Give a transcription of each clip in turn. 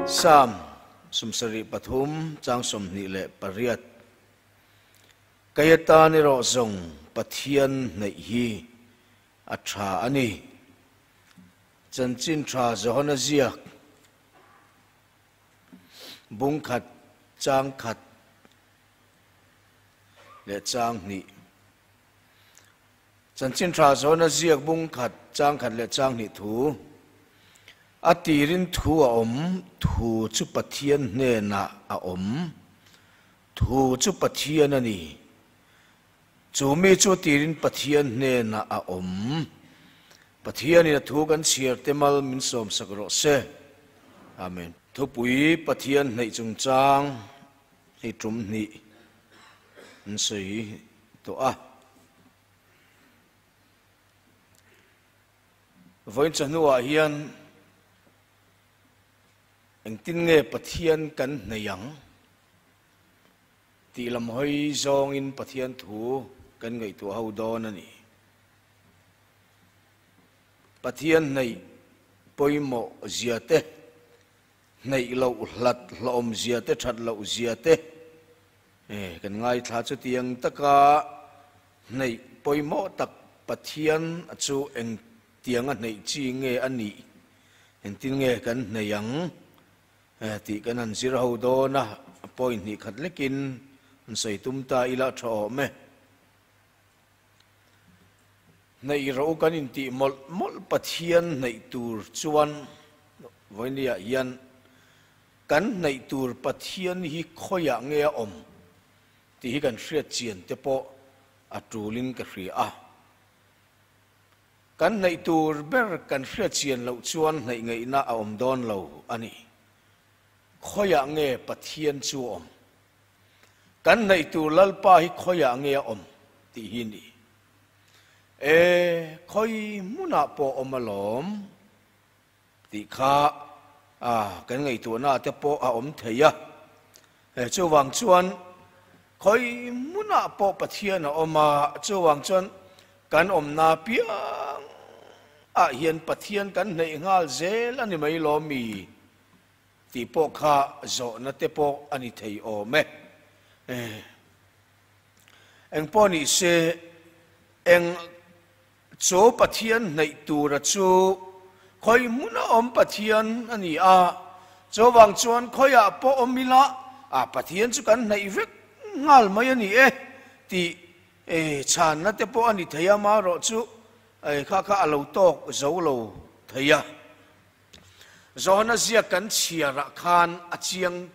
Salm 73 chang 28. Kei atan erawh zawng Pathian hnaih hi a tha a ni. Chanchin tha Johana ziak bung khat chang khat leh chang hnih. Chanchin tha Johana ziak bung khat chang khat leh chang hnih thu. A tirin thu a awm, thu chu Pathian hnenah a awm. Thu chu Pathian a ni. Chu mi chu tirin Pathian hnenah a awm. Pathianin a thu kan chhiar te mal min sawmsak rawh se. Amen. Thupui Pathian hnaih chungchang hei tum hnih an sawi tawh a. Vawiin chawhnuah hian engtin nge Pathian kan hnaih ang? Tih lam hawi zawngin Pathian thu kan ngaihtuah ho dawn a ni. Pathian hnaih pawimawh zia te, hnaih loh hlat hlawm zia te, that loh zia te kan ngaithla. Chutiang taka hnaih pawimawh tak Pathian chu engtianga hnaih chi nge a nih, engtin nge kan hnaih ang Tih kan han zir ho dawn a, point hnih khat lekin an sawi tum ta ila tha awm e. Hnaih ro kan intih mawlh mawlh Pathian hnaih tur chuan vawinia hian kan hnaih tur Pathian hi khawiah nge a awm tih hi kan hriat chian te pawh a tulin ka hria a. Kan hnaih tur ber kan hriat chian loh chuan hnaih ngaihna a awm dawn lo a ni. Khawiah nge Pathian chu a awm? Kan hnaih tur Lalpa hi khawiah nge a awm tih hi ni. E, khawi hmunah pawh a awm alawm tih kha a kan ngaihtuahna te pawh a awm thei a. Chuvang chuan khawi hmunah pawh Pathian a awm a, chuvang chuan kan awmna piang ah hian Pathian kan hnaih nghal zel a ni mai lawm mi tih pawh kha zawhna te pawh a ni thei awm e. Engpawh ni se eng Chu Pathian hnaih tura chu khawi hmuna awm Pathian a ni a, chuvang chuan khawiah pawh awm ila a Pathian chu kan hnaih vek nghal mai a ni e tih chhanna te pawh a ni thei a, marawh chu kha kha a lo tawk zo lo thei a. Johana ziak kan chhiarah khan a chiang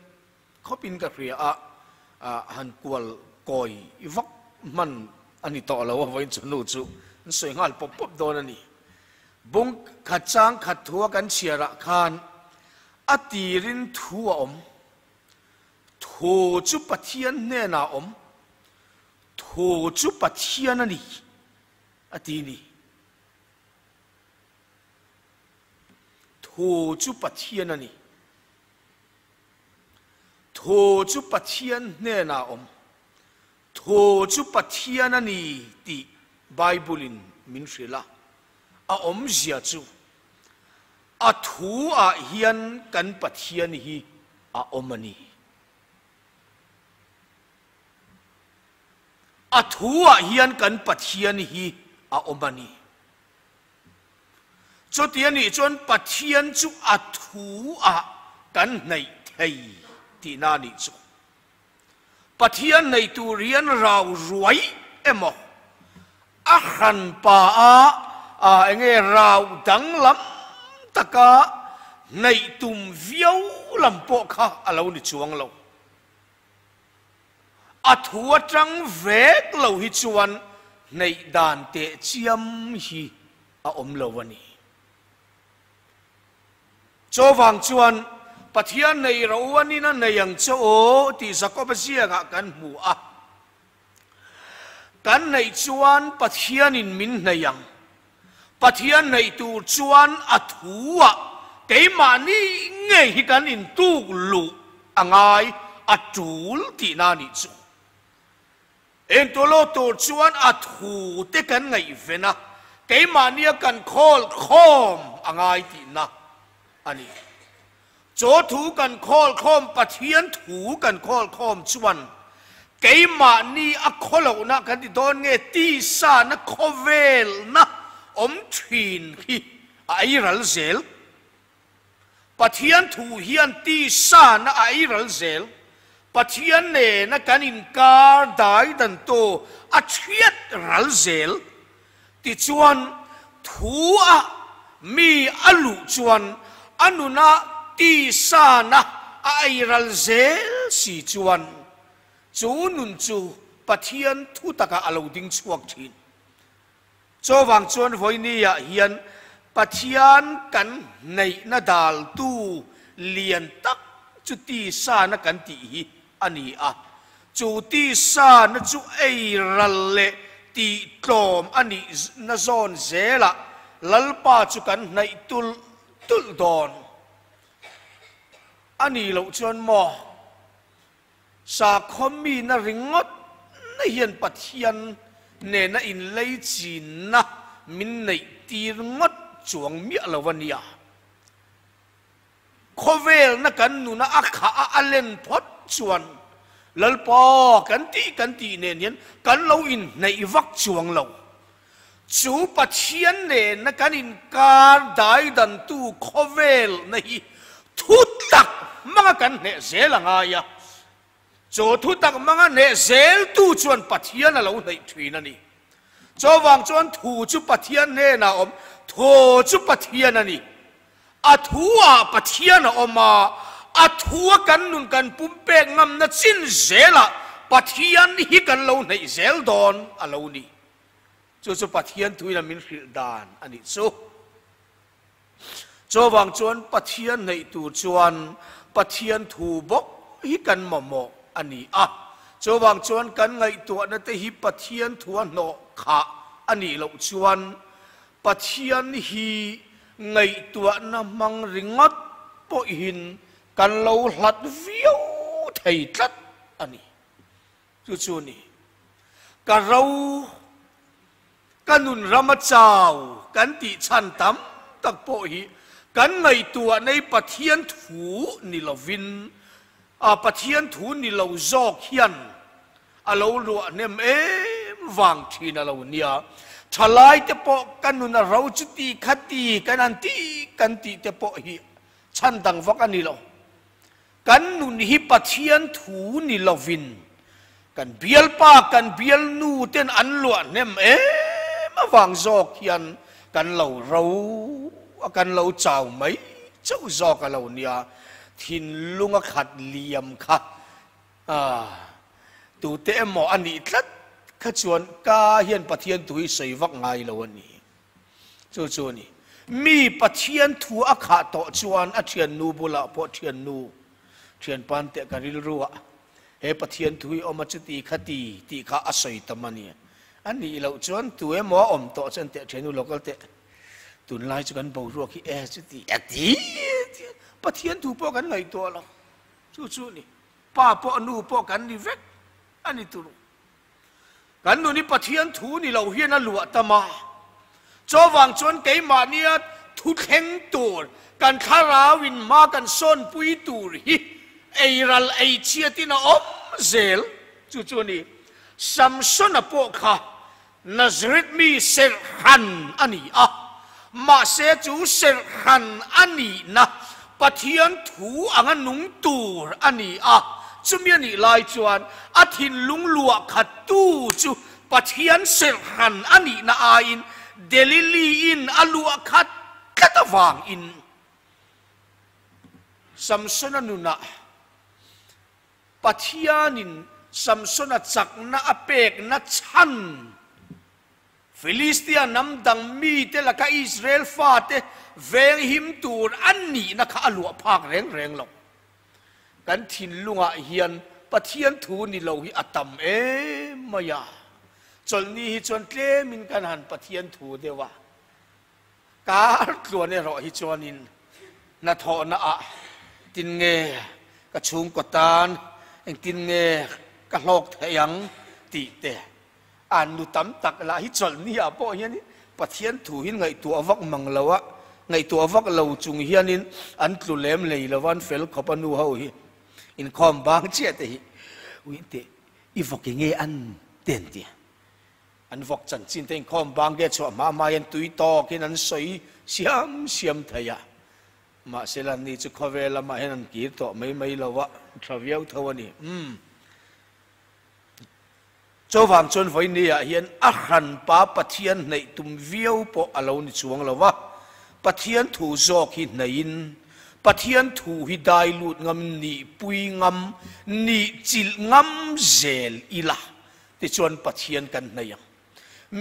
Khawpin ka hria a, han kual kawi vak hman a ni tawh lo a, vawiin chu nu chu an sawi nghal pawp pawp dawn a ni. Bung khat chang khat thua kan chhiarah khan a tirin thu a awm, thu chu Pathian hnenah a awm, thu chu Pathian a ni a ti ni. Thu chu Pathian a ni. Thu chu Pathian hnenah awm. Thu chu Pathian a ni tih Bible-in min hrilh a. A awmzia chu, a thu-ah hian kan Pathian hi a awm a ni. A thu-ah hian kan Pathian hi a awm a ni. Chuti a nih chuan Pathian chu a thu-ah kan hnaih thei tihna a nih chu. Pathian hnaih tur hian rau ruai emaw, a hranpa a enge rau danglam taka hnaih tum viau lam pawh kha a lo ni chuang lo. A thu atang vek lo hi chuan hnaih dan teh chiam hi a awm lo a ni. Chuvang chuan Pathian nei ro anin a nei ang che aw tih Jakoba ziakah kan hmu a. Kan neih chuan Pathianin min hnaih ang. Pathian neih tur chuan a thu-ah keimahni ngei hi kan intuk luh a ngai, a tul tihna a nih chu. Engtuah tur chuan a thu te kan ngaihven a, keimahnia kan khawl khawm a ngai tihna a ni. Chaw thu kan khawl khawm Pathian thu kan khawl khawm chuan keimahni a khawlohna kan ti dawn nge tisana khawvelna awm thin hi a ei ral zel. Pathian thu hian tisana a ei ral zel. Pathian nena kan inkar dai dan tu a thiat ral zel. Tichuan, thu a mi a luh chuan a nuna tisana a eiral zel si chuan chu nun chu Pathian thu takah a lo ding chhuak thin. Chuvang chuan vawinia hian Pathian kan hneihna daltu lian tak chu tisana kan tih hi a ni a, chu tisana chu ei ral leh tih tlawm a nih na zawn zelah Lalpa chu kan hnaih tulh tulh dawn a nih loh chuan maw sakhaw mina ringawt na hian Pathian nena inlei chinna min neih tir ngawt chuang miah lo a nia. Khawvelna kan nuna a khah a a len phawt chuan Lalpa kan tih kan tih nen hian kan lo inhneih vak chuang lo. Chu Pathian nena kan inkar daidantu khawvelna hi thu tak hmanga kan hneh zel a ngai a. Chu thu tak hmanga hneh zeltu chuan Pathian a lo hneih thin a ni. Chuvang chuan thu chu Pathian hnenah awm, thaw chu Pathian a ni. A thu ah Pathian a awm a, a thu a kan nun kan pumpek ngamna chin zelah Pathian hi kan lo hneih zel dawn a lo ni. Chu chu Pathian thuin a min hrilh dan a nih chu. Chuvang chuan Pathian hneih tur chuan Pathian thu bawk hi kan mamawh a ni a. Chuvang chuan kan ngaihtuahna te hi Pathian thu a hnawh khah a nih loh chuan Pathian hi ngaihtuahna hmang ringawt pawhin kan lo hlat viau thei tlat a ni. Chu chu ni. Ka ro, ka nun rama chau kan tih chhan tam tak pawh hi kan ngaihtuahnei Pathian thu ni lovin, a Pathian thu ni lo zawk hian A lo luah hnem em vang thin a lo nia. Thalai te pawh ka nun a ro chu ti kha ti kan han ti kan tih te pawh hi chhan dang vak a ni lo. Kan nun hi Pathian thu ni lovin kan bialpa kan bialnu ten an luah hnem em avang zawk hian kan lo ro a kan lo chau mai chauh zawk a lo nia. Thinlung a khat liam kha A, tute emaw a nih tlat kha chuan ka hian Pathian thu hi sawi vak ngai lo a ni. Chu chu a ni. Mi Pathian thu a khah tawh chuan a thiannu bulah pawh thiannu, thianpan teh ka rilru a, he Pathian thu hi awm a chuti kha ti tih kha a sawi tam a ni. A nih loh chuan tu emaw a awm tawh chuan teh thiannu lo kal teh, tunlai chu kan boruak hi e chuti a ti Pathian thu pawh kan ngaihtuah lo. Chu chu a ni. Pa pawh nu pawh kan ni vek a ni turu. Kan nun hi Pathian thu ni lo hian a luah tam a. Chuvang chuan keimahnia thu thleng tur, kan thlarau in hma kan sawnpui tur hi eiral eichhiatin a awm zel. Chu chu a ni. Samsona pawh kha Nazareth mi serhhran a ni a, mahse chu serhhran a nihna Pathian thu anga nung tur a ni a, chumi a nih lai chuan a thinlung luah khattu chu Pathian serhhran a nihna aiin Delili-in a luah khat tlat avangin Samsona nunah Pathianin Samsona chakna a pekna chhan Filistia hnam dang mite laka Israel fate venghim tur a nihna kha a luah phak reng reng lo. Kan thinlungah hian Pathian thu ni lo hi a tam em mai a. Chawlhni hi chuan tlemin kan han Pathian thu deuh a. Kar tluan erawh hi chuanin hnathawhna ah tin nge ka chhungkaw tan engtin nge ka hlawk thei ang tih te an nu tam tak lah hi chawlhni ah pawh hian Pathian thu hi ngaihtuah vak mang lo a. Ngaihtuah vak lo chung hianin an tlu lem lei lo va, an fel khawp a nu ho hi. Inkhawm bang chiah te hi ui teh i vawk eng nge an te an ti a. An vawk chanchin te inkhawm bang ge chhuah hma hma hian tui tawkin an sawi siam siam thei a. Mahse la ni chu khawvel lamah hian an kir tawh mai mai lo a, tha viau tho a ni. Umm. Chuvang chuan vawinia hian a hranpa Pathian hnaih tum viau pawh a lo ni chuang lo va, Pathian thu zawk hi hnaihin, Pathian thu hi dai lut ngam, nihpui ngam, nihchilh ngam zel ila tichuan Pathian kan hnaih ang.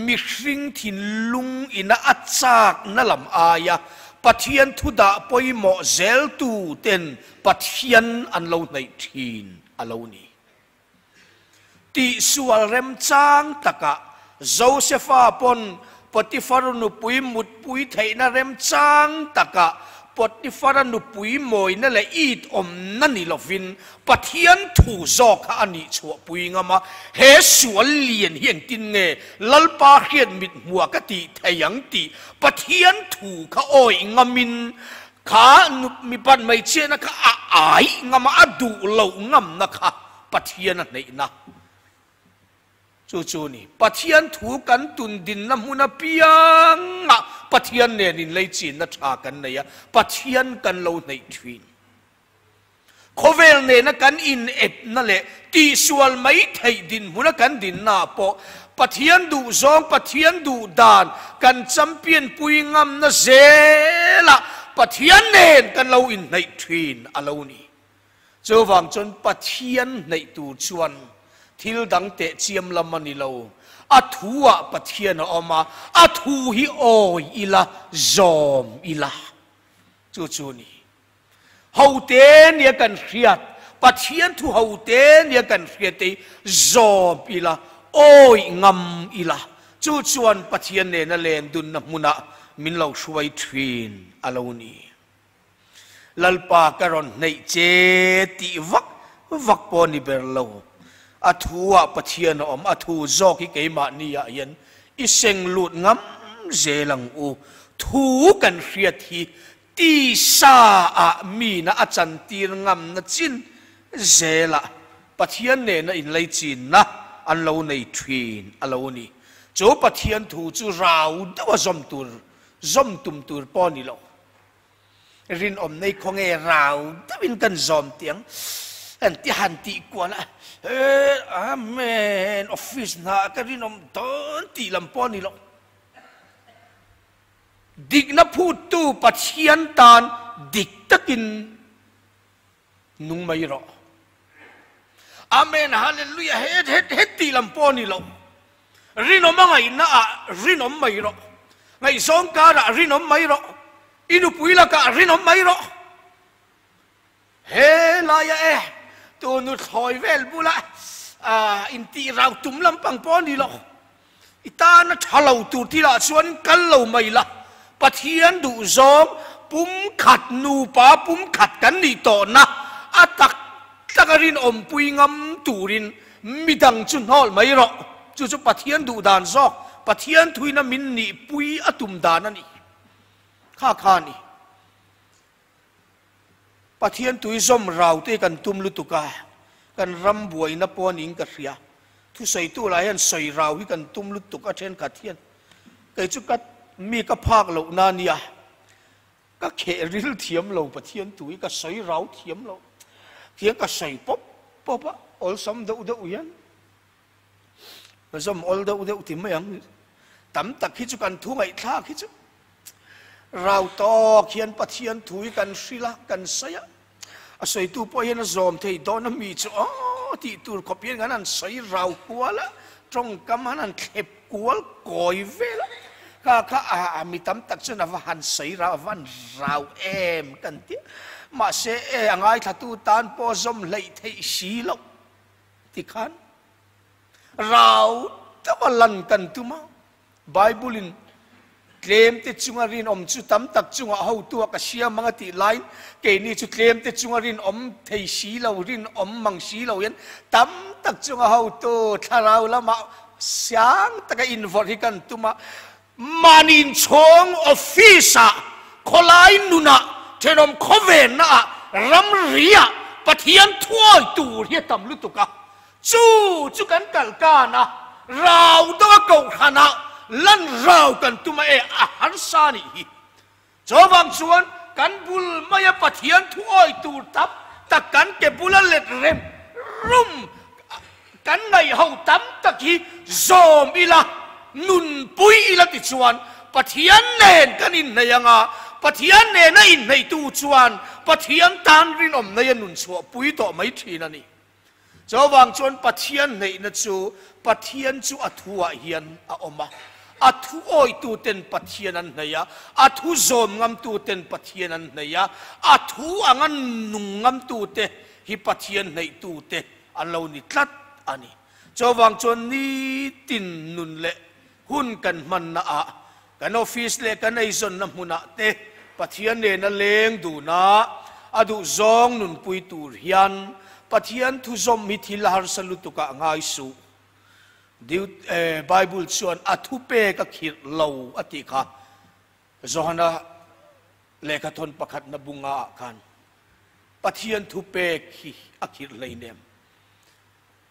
Mihring thinlung ina a chakna lam aia Pathian thu dah pawimawh zeltu ten Pathian an lo hnaih thin a lo ni. Tihsual remchang takah Josefa pawn Potifar nupui mutpui theihna remchang takah Potifara nupui mawina leh it awmna ni lovin Pathian thu zawk kha a nih chhuahpui ngam a, he sual lian hi engtin nge Lalpa hriat mit hmuah ka tih thei ang tih Pathian thu kha awih ngamin Kha mipat hmeichhiatna kha a ai ngam a, a duh loh ngamna kha Pathian a hneihna chu chu a ni. Pathian thu kan tun dinna hmun apiangah Pathian nen inleichinna tha kan nei a, Pathian kan lo hneih thin. Khawvel nena kan inepna leh tihsual mai theih dinhmuna kan dinnaah pawh Pathian duhzawng, Pathian duh dan kan champion pui ngamna zelah Pathian nen kan lo inhnaih thin a lo ni. Chuvang chuan Pathian hnaih tur chuan thil dang teh chiam lam a ni lo. A thu-ah Pathian a awm a, a thu hi awi ila, zawm ila. Chu chu a ni. Hote nia kan hriat, Pathian thu hote nia kan hriat te hi zawm ila, awih ngam ila, chu chuan Pathian nena len dunna hmunah min lo hruai thin a lo ni. Lalpa ka rawn hneih che tih vak vak pawh ni ber lo. A thu ah Pathian a awm, a thu zawk hi keimahni ah hian i seng lut ngam zel ang u. Thu kan hriat hi Tisa ah mina a chantir ngamna chin zelah Pathian nena inleichinna an lo nei thin a lo ni. Chu Pathian thu chu rau deuha zawm tur, zawm tum tur pawh a ni lo. Rinawm nei khaw nge rau deuhin kan zawm tiang an ti han tih kual a, He Amen, office hna ah ka rinawm dawn tih lam pawh a ni lo. Dikna phuttu Pathian tan dik takin nung mai rawh. Amen Hallelujah het het het tih lam pawh a ni lo. Rinawm a ngaihna ah rinawm mai rawh. Ngaihzawng karah rinawm mai rawh. I nupui lakah rinawm mai rawh. He laia e, tu nuthlawi vel bula intih rau tum lampang pawh a ni lo. I tana tha lo tur thilah chuan kal lo mai la, Pathian duhzawng pumkhat nupa pumkhat kan nih tawhna a tak tak a rinawmpui ngam turin midang chu hnawl mai rawh. Chu chu Pathian duh dan zawk, Pathian thuina min nihpui a tum dan a ni. Kha kha a ni. Pathian tui zawm rau te kan tum lutuk a, kan ram buaina pawh a niin ka hria. Thusawitu lah hian sawi rau hi kan tum lutuk a thenkhat hian kei chu ka mi ka phak loh na nia, ka kheh ril thiam lo Pathian tui ka sawi rau thiam lo tiang ka sawi pawp pawp a, awlsam deuh deuh hian zawm awl deuh deuh ti mai ang. Tam tak hi chu kan thu ngaihthlak hi chu Rau tawk hian Pathian thu hi kan hrilh a, kan sawi a, a sawitu pawh hian a zawm thei dawn a mi chu aw tih tur khawp hian kan han sawi rau kual a, tawngkam han han thlep kual kawi vel a, kha kha a mi tam tak chuan a va han sawi rau, a va han rau em kan ti a, mahse e a ngaithlatu tan pawh zawm hleih theih si loh tikhan rau deuha lan kan tum a. Bible-in tlemte chunga rinawm chu tam tak chungah hotu a ka siam ang a tih laiin keini chu tlemte chunga rinawm thei si lo, rinawm mang si lo hian tam tak chunga hotu thlarau lamah siang taka invawrh hi kan tum a. Mahni inchhawng office-ah Khawlai nunah, thenawm khawvennaah, ramriah Pathian thuawi tur hi a tam lutuk a. Chu chu kan kal kan a, rau deuh a kohhranah lan rau kan tum a e, a harsa nih hi. Chuvang chuan kan bul maia Pathian thuawi tur tam tak kan ke bula let rem rum kan ngaihho tam tak hi zawm ila, nunpui ila tichuan Pathian nen kan inhneih ang a, Pathian nena inhneihtu chuan Pathian tan rinawm neia nun chhuahpui tawh mai thin a ni. Chuvang chuan Pathian hneihna chu Pathian chu a thuah hian a awm a, a thu awituten Pathian an hneih a, a thu zawm ngamtuten Pathian an hneih a, a thu anga nung ngamtute hi Pathian hneihtute an lo ni tlat a ni. Chuvang chuan nitin nun leh hun kan hmannaah, kan office leh kan eizawnna hmunah te Pathian nena leng duna a duhzawng nunpui tur hian Pathian thuzawm hi thil harsa lutukah ngai suh. Bible chuan a thupek a khirh lo a tih kha Johana lehkhathawn pakhatna bungaah khan Pathian thupek hi a khirh hleinem.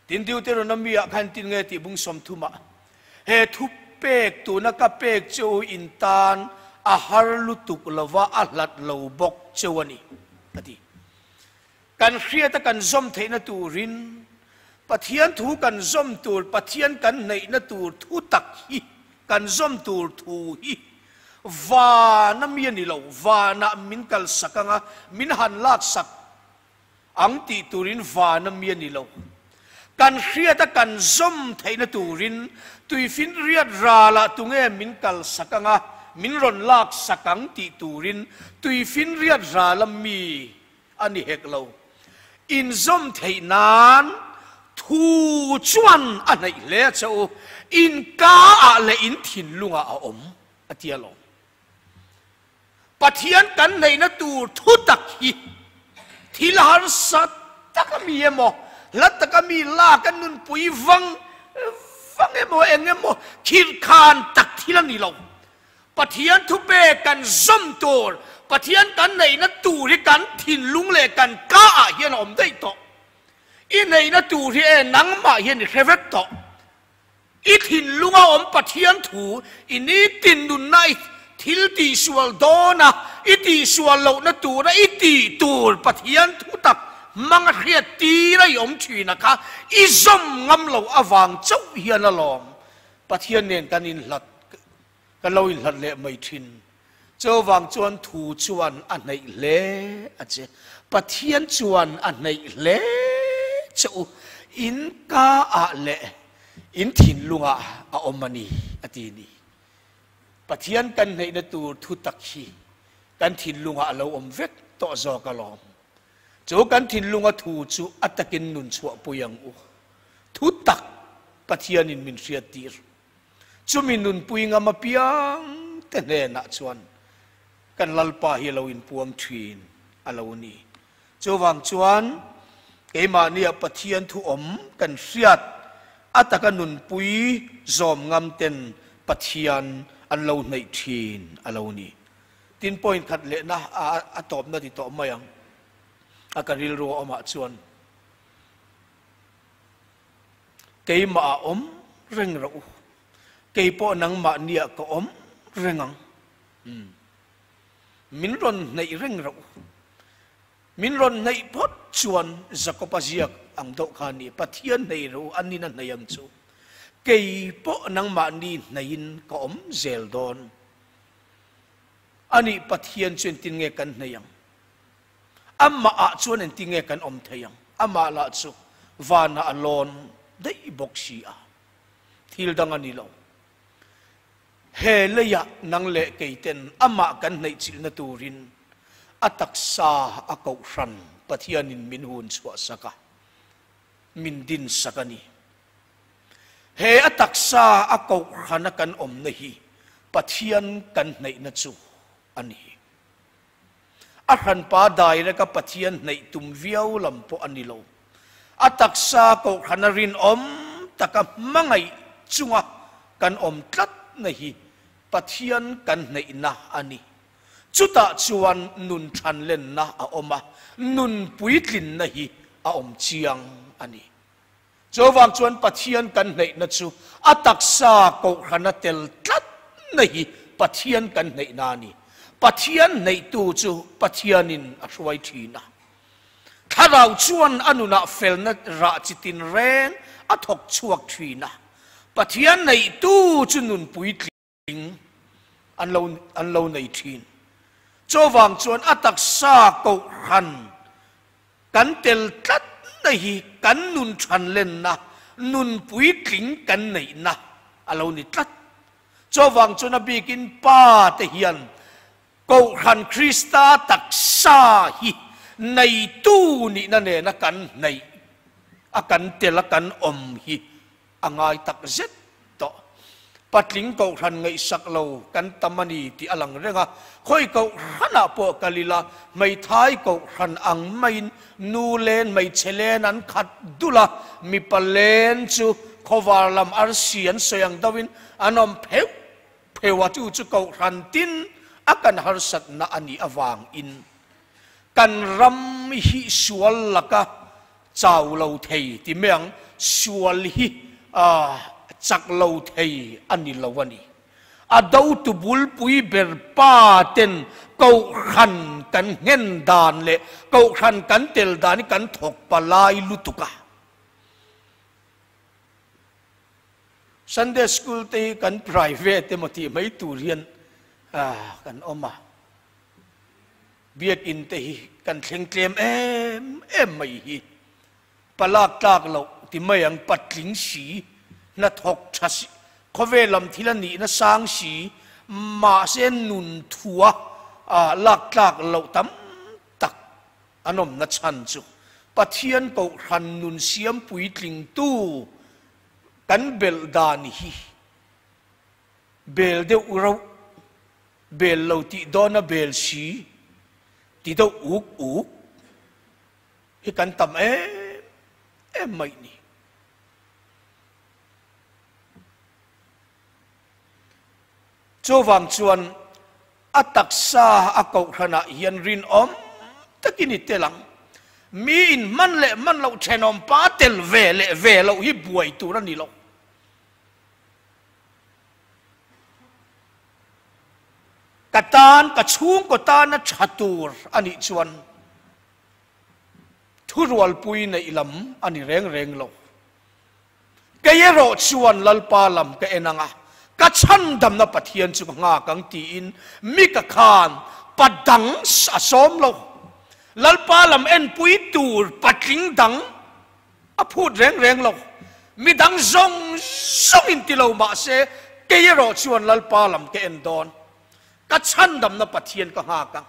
Tin, Deuteronomy ah khan tin nge tih bung sawmthumah, He thu pek tuna ka pek che u in tan a har lutuk lova a hlat lo bawk cheu a ni, a ti. Kan hriata kan zawm theihna turin Pathian thu kan zawm tur, Pathian kan hneihna tur thu tak hi kan zawm tur thu hi vana mi a ni lo, vanah min kalsak anga min han laksak Ang tih turin vana mi a ni lo. Kan hriata kan zawm theihna turin tuifinriat ralah tunge min kalsak anga min rawn laksak ang tih turin tuifinriat rala mi a ni hek lo. Inzawm theih nan thu chuan a hnaih hle a che u, in kaah leh in thinlungah a awm, a ti alawm. Pathian kan neihna tur thu tak hi thil harsa taka mi emaw, hla taka mi lak a nunpui vang vang emaw, eng emaw khirhkhan tak thil a ni lo. Pathian thupe kan zawm tur, Pathian kan neihna tur hi kan thinlung leh kan kaah hian a awm daih tawh. I neihna tur hi e nangmah hian i hre vek tawh. I thinlunga awm Pathian thu i nitin nunna i thil tihsual dawna i tihsual lohna tura i tih tur Pathian thu tak hmang a hriat tir a i awm thin a kha i zawm ngam loh avang chauh hian alawm Pathian nen kan inhlat kan lo inhlat leh mai thin. Chuvang chuan thu chuan a hneih hle a che. Pathian chuan a hneih hle che u. In kaah leh in thinlungah a awm a ni, a ti ni. Pathian kan hneihna tur thu tak hi kan thinlungah a lo awm vek tawh zawk alawm. Chu kan thinlunga thu chu a takin nun chhuahpui ang u. Thu tak Pathianin min hriattir. Chumi nunpui ngam apiang te hnenah chuan kan Lalpa hi a lo inpuang thin a lo ni. Chuvang chuan keimahnia Pathian thu awm kan hriat a taka nunpui zawm ngam ten Pathian an lo hnaih thin a lo ni. Tin point khat lehna a tawpna ti tawh mai ang a ka rilru a awmah chuan. Keimah ah awm reng rawh u, kei pawh nangmah nia ka awm reng ang. Umm. Min rawn hnaih reng rawh u. Min rawn hnaih phawt chuan Jakob-a ziak ang deuh kha a ni, Pathian hnaih rawh u, a nin a hnaih ang chu. Kei pawh nangmah ni hnaihin ka awm zel dawn. A nih Pathian chu engtin nge kan hnaih ang? Amah ah chuan engtin nge kan awm thei ang? Amah lah chu vanah a lawn daih bawk si a, thil dang a ni lo. He leiah nang leh kei ten amah kan hnaihchilhna turin a taksa a kohhran Pathianin min hun chhuahsak a, min dinsak a ni. He a taksa a kohhrana kan awmna hi Pathian kan hnaihna chu a ni. A hranpa direct a Pathian hnaih tum viau lam pawh a ni lo. A taksa kohhrana rinawm taka hmangaih chunga kan awm tlatna hi Pathian kan hnaihna a ni. Chutah chuan nun thanlenna a awm a, nun puitlinna hi a awm chiang a ni. Chuvang chuan Pathian kan hneihna chu a taksa kohhrana tel tlatna hi Pathian kan hneihna a ni. Pathian hneihtu chu Pathianin a hruai thin a. Thlarau chuan a nunah felna rah chi tinreng a thawk chhuak thin a. Pathian hneihtu chu nun puitling. Ing an lo an lo nei thin. Chuvang chuan a taksa kohhran kan tel tlatna hi kan nun thanlenna, nun puitling kan neihna a lo ni tlat. Chuvang chuan a bikin pa te hian kohhran Krista taksa hi neitu nihna nena kan hneih a kan tel a kan awm hi A ngai tak zet tawh. Patling kohhran ngaihsak lo kan tam a ni tih a lang reng a, khawi kohhranah pawh kal ila hmeithai kohhran ang maiin nu len hmeichhe len an khat dul a, mipa len chu khawvar lam arsi an sawi ang deuhin an awm pheuh pheuh a, chu chu kohhran tin a kan harsatna a nih avangin kan ram hi sual laka Chau lo thei ti mai ang, sual hi chak lo thei a ni lo a ni. A dotu bulpui ber pa ten kohhran kan nghen dan leh kohhran kan tel dan hi kan thawk palai lutuk a. Sunday school te hi kan private emaw tih mai tur hian kan awm a. Biakinn te hi kan thleng tlem em em mai hi. Palak tlak loh ti mai ang patling si, hnathawk tha si, khawvel lam thil a nihna sang si, mahse nun thua lak tlak loh tam tak an awmna chhan chu Pathian Kohhran nun siam puitlingtu kan belh dan hi bel deuh rauh Bel lo tih dawna bel si ti deuh uk uk hi kan tam em em mai ni. Chuvang chuan a taksa a kohhranah hian rinawm takin i tel ang. Mi in hman leh hman loh thenawm pa tel ve leh ve loh hi buai tur a ni lo. Ka tan, ka chhungkaw tana tha tur a nih chuan thurualpui neih lam a ni reng reng lo. Kei erawh chuan Lalpa lam ka en ang a, ka chhandamna Pathian chu ka nghak ang tiin Mika khan pa dang a sawm lo. Lalpa lam enpui tur patling dang A phut reng reng lo. Midang zawng zawng in ti lo mah se, kei erawh chuan Lalpa lam ka en dawn. Ka chhandamna Pathian ka nghak ang.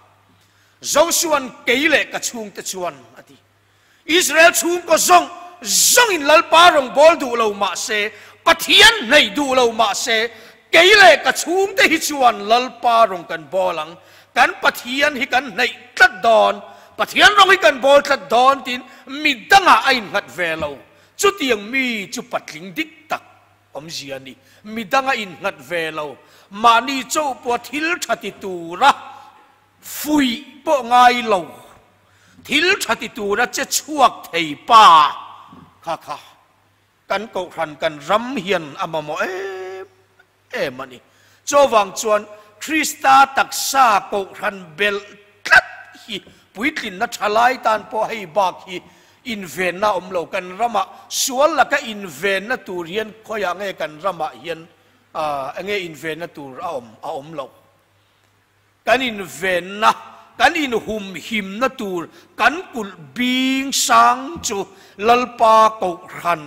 Josua'n kei leh ka chhungte chuan a ti. Israel chhungkaw zawng zawng in Lalpa rawngbâwl duh lo mah se, Pathian hneih duh lo mah se, kei leh ka chhungte hi chuan Lalpa rawng kan bâwl ang. Kan Pathian hi kan hneih tlat dawn, Pathian rawng hi kan bawl tlat dawn tiin mi dangah a innghat ve lo. Chutiang mi chu patling dik tak awmzia a ni. Mi danga innghat ve lo, mahni chauh pawha thil tha ti tura fuih pawh ngai lo, thil tha ti tura che chhuak thei pa kha kha kan kohhran kan ram hian a mamawh em em a ni. Chuvang chuan Krista taksa kohhran belh tlat hi puitlinna tha lai tan pawh hei bak hi invenna a awm lo. Kan ramah sual laka invenna tur hian khawiah nge kan ramah hian enge invenna tur a awm a awm lo. Kan invenna, kan inhumhimna tur kan kulh bing sang chu Lalpa kohhran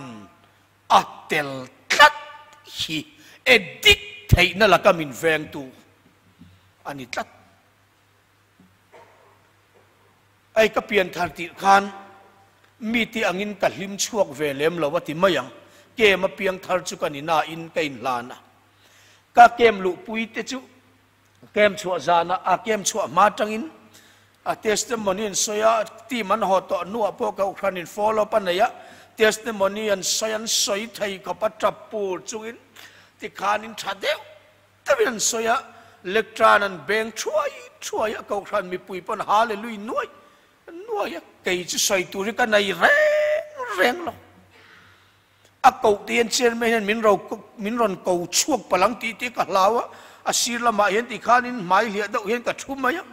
A tel tlat hi edit theihna laka min vengtu a ni tlat. Ei ka pian thar tih khan mite angin ka hlim chhuak ve lem lo a ti mai ang. Kem a piang thar chu ka ni nain ka inhlan a. Ka kem luhpui te chu Kem chhuah zanah a kem chhuah hma atangin a testimony an sawi a, team an haw tawh hnuah pawh Kohhranin follow up a nei a, testimony an sawi an sawi thei khawp a tap pur chungin tikhanin tha deuh deuhin an sawi a. Lectern an beng thuai thuai a, Kohhran mipui pawn Hallelui nuai nuai a, kei chu sawi tur hi ka nei reng reng lo. A koh te hian chairman hian min ro min rawn ko chhuak palh ang tih te ka hlau a, a sir lamah hian tikhanin hmai hliah deuh hian ka thu mai a.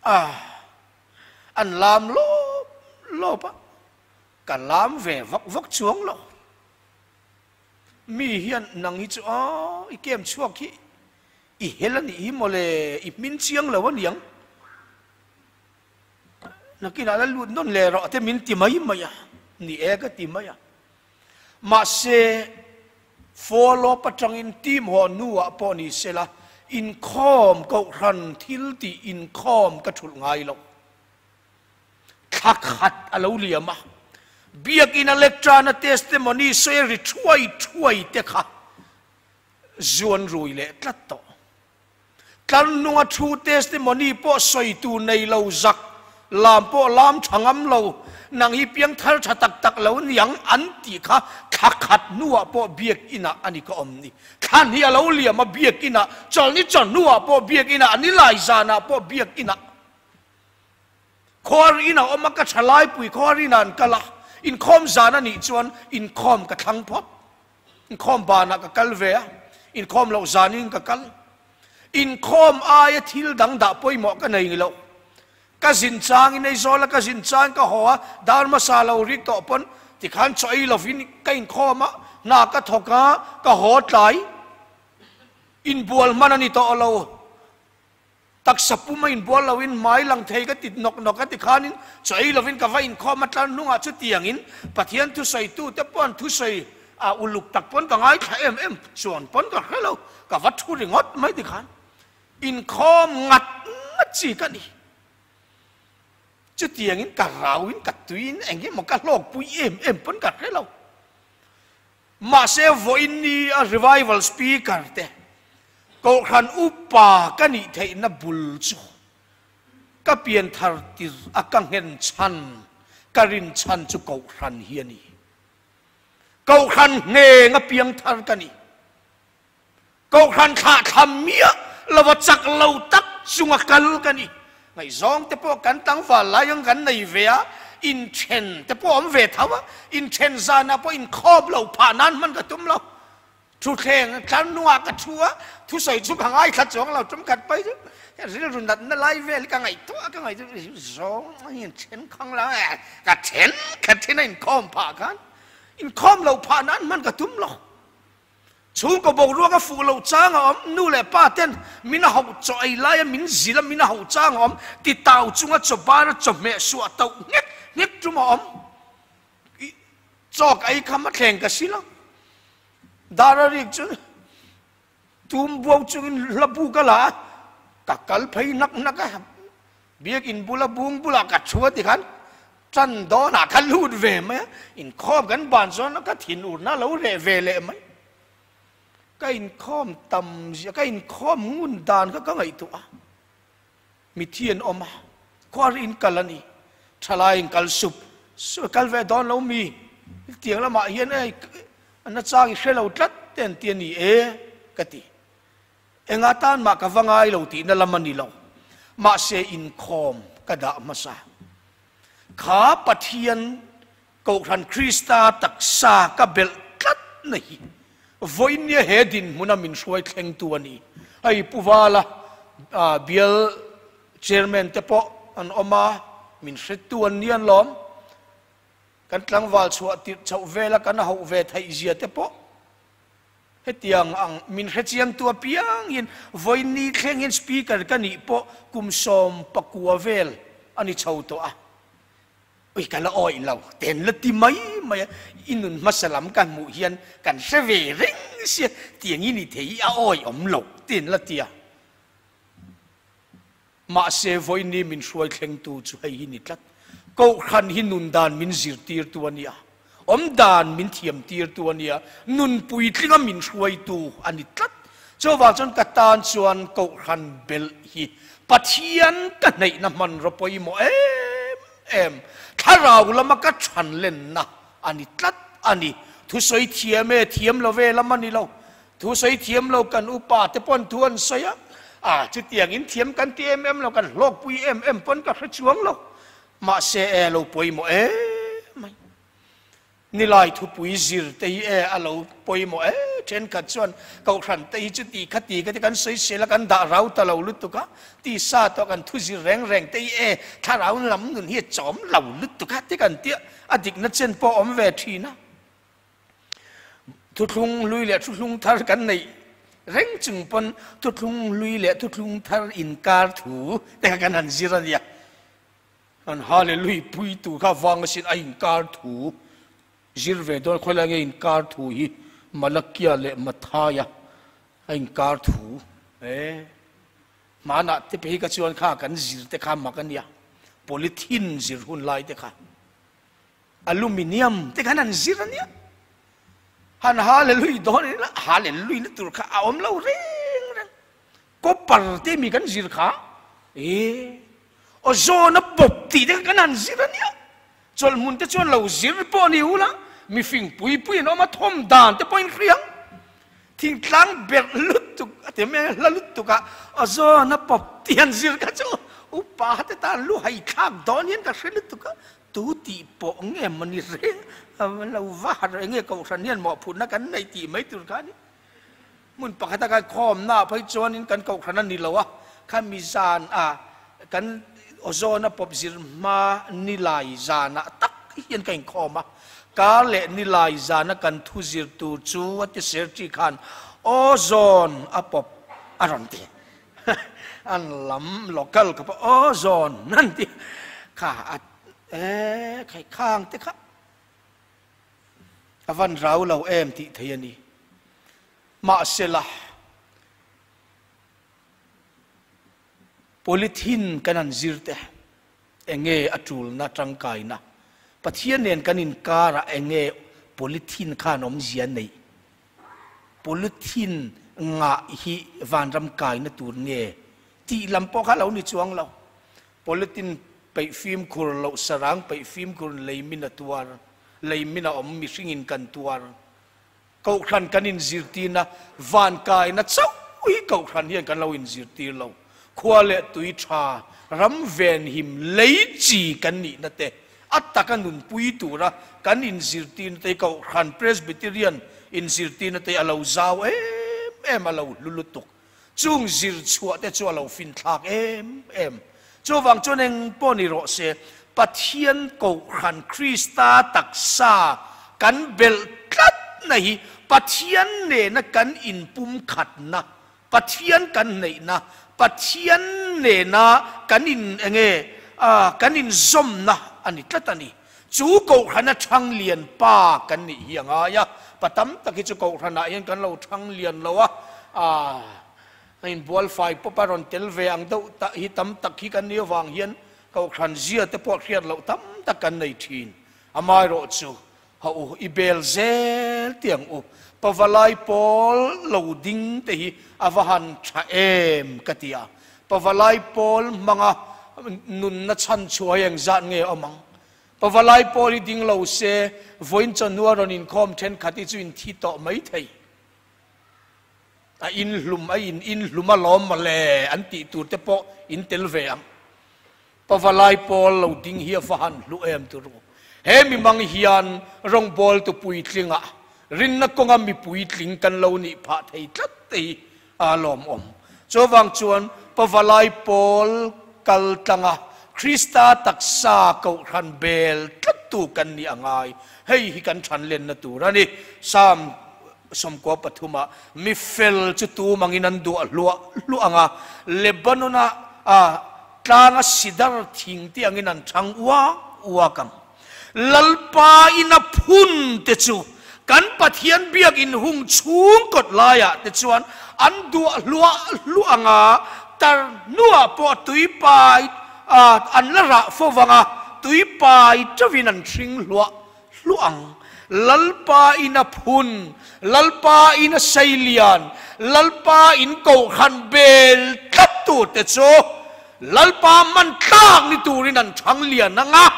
A, an lam lawp lawp a, ka lam ve vak vak chuang lo. Mi hian nang hi chu aw i kem chhuak hi i hel a nih hi mawle, i hmin chiang lo a niang. Nakinah la lut nawn leh rawh te min ti mai mai a, ni e ka ti mai a. Mahse, follow-up atangin team haw hnuah pawh ni sela, inkhawm kohhran thil tih inkhawm ka thulh ngai lo. Thla khat a lo liam a, biakina lecturna testimony sawi a ri thuai thuai te kha zuan rui leh tlat tawh. Tlarhnunga thu testimony pawh sawi tur nei lo zak, lam pawh lam tha ngam lo, nang hi piangthar tha tak tak lo niang an tih kha thla khat hnuah pawh biakinah a ni ka awm ni. Thla hnih a lo liam a biakinah, chawlhni chawhnuah pawh biakinah, a nilai zanah pawh biakinah. Khuarin a awm a, ka tha laipui khuarin ah an kal a, inkhawm zan a nih chuan inkhawm ka thlang phawt. Inkhawm banah ka kal ve a, inkhawm loh zanin ka kal. Inkhawm aia thil dang dah pawimawh ka nei lo. Ka zin changin Aizawl a ka zin chang ka haw a, dar hmasa lo rik tawh pawn tikhan chaw ei lovin ka inkhawm a, hna ka thawk a, ka haw tlai. Inbual hman a ni tawh lo. Taksa pum a inbual loin hmai lang thei ka ti nawk nawk a ti khanin chaw ei lovin ka va inkhawm a tlar hnungah chutiangin Pathian thusawitute pawh an thusawi a uluk tak pawn ka ngaithla em em chuan pawn ka hre lo ka va thu ringawt mai ti khan inkhawm ngat ngat chi ka ni. Chutiangin ka rauin ka tuiin eng emaw ka hlawkpui em em pawn ka hre lo. Mahse vawiin ni a revival speaker te Kohhran upa ka nih theihna bul chu ka pianthar tir a ka nghen chhan, ka rin chhan chu Kohhran hi a ni. Kohhran ngheng a piangthar ka ni. Kohhran thlahthlam miah lova chak lo tak chunga kal ka ni. Ngaihzawng te pawh kan tlangval lai ang kan nei ve a, inthen te pawh awm ve tho a, inthen zanah pawh inkhawp lo phah nan hman ka tum lo. Thuthleng tlar hnungah ka thu a, thusawi chu ka ngaithla chuang lo, tum khat pai chu rilru natna lai vel hi ka ngaihtuah a, ka ngaihtuah zawng a inthen khang la ka then khat thin a inkhawm phah khan inkhawm lo phah nan hman ka tum lo. Chhungkaw boruak a fuh loh chang a awm, nu leh pa ten min a hauh chaw ei laia min zil a min a hauh chang a awm, ti tau chunga chaw bar a chawhmeh suah tauh nghek nghek tum a awm. I chawk ei kham a thleng ka sil a, dar a rik chu tum buau chungin hla bu ka la a, ka kal phei hnak hnak a, Biakinn bula bung bulah ka thu a ti khan tan dawnah ka lut ve mai a, inkhawm kan ban chuan ka thin urna lo reh ve leh mai. Ka inkhawm tam zia, ka inkhawm ngun dan kha ka ngaihtuah a, mithi an awm a, khuar in kal a ni, thalai in kal sup sup, kal ve dawn lo mi, tiang lamah hian ei a nachang i hre lo tlat te an ti a ni e ka ti. Enga tan mah ka va ngai lo tihna lam a ni lo. Mahse inkhawm ka dah hmasa. Kha Pathian Kohhran Krista taksa ka belh tlat na hi vawinia he dinhmuna min hruai thlengtu a ni. Hei Pu Vala bial Chairman te pawh an awm a, min hretu an ni an lawm. Kan tlangval chhuah tirh chhoh vela kan hauh ve theih zia te pawh Hetiang ang min hrechiangtu apiangin vawiin thleng hian Speaker ka nih pawh kum 19 vel a ni chho tawh a. Ui ka la awih lo, ten la ti mai mai a, i nun hmasa lam ka hmuh hian kan hre ve reng sia, tiang i ni thei hi a awih awm lo, ten la ti a. Mahse, vawiin min hruai thlengtu chu hei hi ni tlat. Kohhran hi nun dan min zirtirtu a nia, awm dan min thiamtirtu a nia, nun puitlinga min hruaitu a ni tlat. Chuvang chuan ka tan chuan kohhran belh hi Pathian ka hneihna hmanraw pawimawh em em, thlarau lama ka chhan lenna a ni tlat a ni. Thusawi thiam e, thiam lo ve lam a ni lo. Thu sawi thiam lo kan upa te pawn thu an sawi a, a chutiang in thiam kan ti em em lo, kan hlawkpui em em pawn ka hre chuang lo. Mahse e lo pawimawh em mai. Nilai thupui zir te hi e a lo pawimawh e, thenkhat chuan kohhran te hi chuti khati ka ti kan sawi sel a kan dah rau ta lo lutuk a, tisa tawh kan thu zir reng reng te hi e thlarau lam nun hi a chawm lo lutuk a ti kan tia a dikna chen pawh a awm ve thin a. Thuthlung hlui leh thuthlung thar kan neih reng chung pawn thuthlung hlui leh thuthlung thar inkar thu te kha kan han zir a nia. An Hallelui pui tur kha vang asin a inkar thu zir ve dawn khawilai nge inkar thu hi Malakia leh Mathaia a inkar thu e hmanah te phei kha chuan kha kan zir te kha mak a nia polythene zir hun lai te kha Aluminium te khan an zir a nia han Hallelui dawn ila Hallelui na tur kha a awm lo reng reng. Copper te mi kan zir kha e ozone a pawp tih te kha kan han zir a nia. Chawlhmun te chuan lo zir pawh ni ula mifing pui pui an awm a thawm dan te pawhin hriang thingtlang berh lutuk a ti mai a hla lutuk a ozone a pawp tih han zir kha chu upa te tan lu hai thlak dawn hian ka hre lutuk a tu tih pawh nge mawni reng lo va har enge kohhran hian mawhphurhna kan nei tih mai tur kha a ni. Hmun pakhata kan khawmna ah phei chuanin kan kohhran a ni lo a, khami zan ah kan ozone a pawp zir hma nilai zanah tak hian ka inkhawm a, kar leh nilai zana kan thu zir tur chu a ti serṭi khan ozone a pawp a rawn ti. An lam local ka pawh ozone an ti kha a e khai khang te kha. A van rau lo em tih thei a ni. Mahsela, polythene kan han zir te, enge a tulna tangkaina? Pathian nen kan inkarah enge polythene khan awmzia neih? Polythene ngah hi vanram kaina tur nge tih lam pawh kha lo ni chuang lo. Polythene peih fimkhur loh sarang peih fimkhur lei min a tuar, lei min a awm mihringin kan tuar. Kohhran kan inzirtirna van kaina chauh hi kohhran hian kan lo inzirtir lo. Khua leh tui tha, ram venhim lei chi kan nihna te, a taka nunpui tura kan inzirtirna te hi kohhran Presbyterian inzirtirna te hi a lo zau em em a lo hlu lutuk. Chung zir chhuah te chu a lo finthlak em em. Chuvang chuan eng pawh ni rawh se, Pathian Kohhran Krista taksa kan belh tlatna hi Pathian nena kan inpumkhatna, Pathian kan neihna, Pathian nena kan in enge kan inzawmna a ni tlat a ni. Chu Kohhrana thang lian pa kan nih hi a ngai a, pa tam tak hi chu Kohhranah hian kan lo thang lian lo a, aah a inbual fai pawp a rawn tel ve ang deuh tak hi tam tak hi kan nih avang hian Kohhran zia te pawh hriat loh tam tak kan nei thin. Amaherawh chu ha u i bel zel tih ang u, pavalai pawl lo ding te hi a va han tha em ka ti a, Pavalai pawl hmanga nunna chhan chhuah hi engzat nge awm ang? Pavalai pawl hi ding lo se, vawiin chawhnu a rawn inkhawm thenkhat hi chu in thi tawh mai thei. A inhlum a in inhlum alawm mawle an tih tur te pawh in tel ve ang. Pavalai pawl lo ding hi a va han hlu em tur u. He mimang hian rawngbawltu puitlingah rinna kawnga mi puitling kan lo nih phah thei tlat te hi a lawmawm. Chuvang chuan Pavalai pawl kal tlanga Krista taksa kohhran bel tlattu kan nih a ngai. Hei hi kan than lenna tur a ni. Psalm 13 ah, Mi fel chu tum angin an duah hluah hluah ang a, Lebanon-a tlanga sidar thing te angin an thang uak uak ang. Lalpa in a phun te chu kan Pathian biakinn hung chhung kawt laiah te chuan an duah hluah hluah ang a, tar hnuah pawh tuipai an la rah fo vang a, tuipai teuhin an hring hluah hluah ang. Lalpa in a phun, Lalpa in a seilian, Lalpa in kohhran bel tlat tur te chu Lalpa hman tlak ni turin an thang lian ang a,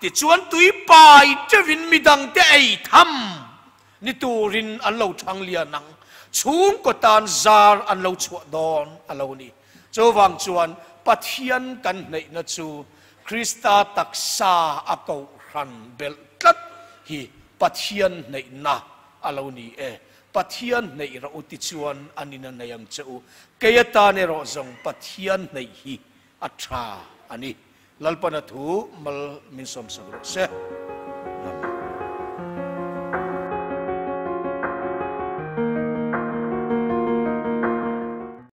tichuan tui pai teuhin midangte ei tham ni turin an lo thang lian ang. Chhungkaw tan zar an lo chhuah dawn a lo ni. Chuvang chuan Pathian kan hneihna chu Krista taksa a kohhran belh tlat hi Pathian hneihna a lo ni e. Pathian hneih rawh u tichuan an in a nei ang che u. Kei atan erawh zawng Pathian hneih hi a tha a ni. Lalpana thu mal min sawmsak rawh se. Amen.